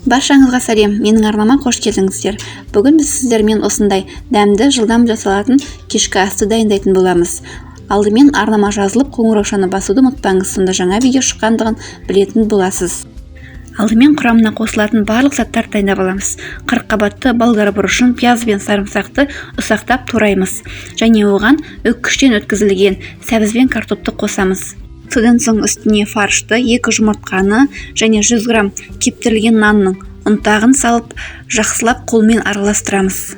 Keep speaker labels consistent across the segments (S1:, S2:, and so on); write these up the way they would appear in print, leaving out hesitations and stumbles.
S1: Баршаңызға сәлем! Менің арнама қош келдіңіздер. Бүгін біз сіздермен осындай дәмді, жылдам жасалатын кешкі асты дайындайтын боламыз. Алдымен арнама жазылып, қоңыраушаны басуды ұмытпаңыз, сонда жаңа видео шыққандығын білетін боласыз. Алдымен құрамына қосылатын барлық заттарды дайындап аламыз. 40 қабатты болгар бұрышын, пияз бен сарымсақты ұсақтап тураймыз және оған үккіштен өткізілген сәбіз бен картопты қосамыз. Содан соң үстіне фаршты, екі жұмыртқаны және 100 грамм кептірілген нанның ұнтағын салып, жақсылап қолмен араластырамыз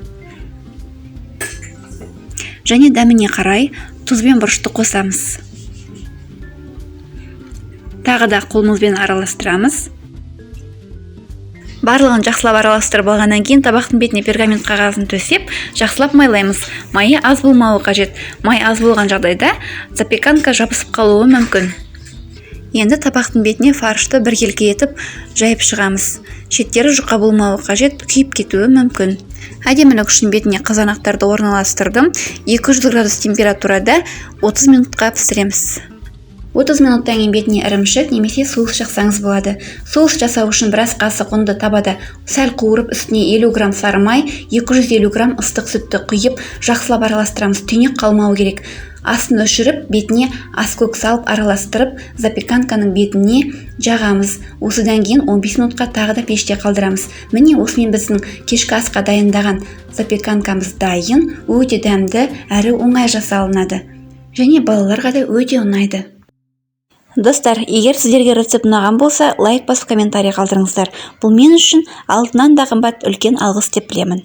S1: және дәміне қарай тұз бен бұрышты қосамыз. Тағы да қолымызбен араластырамыз. Барлығын жақсылап араластырып алғаннан кейін табақтың бетіне пергамент қағазын төсеп, жақсылап майлаймыз. Майы аз болмауы қажет. Май аз болған жағдайда запеканка жабысып қалуы мүмкін. Енді табақтың бетіне фаршты біркелкі етіп жайып шығамыз. Шеттері жұқа болмауы қажет, күйіп кетуі мүмкін. Әдемілік үшін бетіне қызанақтарды орналастырдым. 200 градус температурада 30 минутқа пісіреміз. 30 минуттан кейін бетіне ірімшік немесе соус жақсаңыз болады. Соус жасау үшін біраз қасық ұнды табада сәл қуырып, үстіне 50 грамм сары май, 250 грамм ыстық сүтті құйып, жақсылап араластырамыз. Түйнек қалмауы керек. Астын өшіріп, бетіне аскөк салып, араластырып, запеканканың бетіне жағамыз. Осыдан кейін 15 минутқа тағы да пеште қалдырамыз. Міне, осымен біздің кешкі асқа дайындаған запеканкамыз дайын. Өте дәмді әрі оңай жасалынады және балаларға да өте ұнайды. Достар, егер сіздерге рецепт ұнаған болса, лайк басып, комментарий қалдырыңыздар. Бұл мен үшін алтыннан да қымбат үлкен алғыс деп білемін.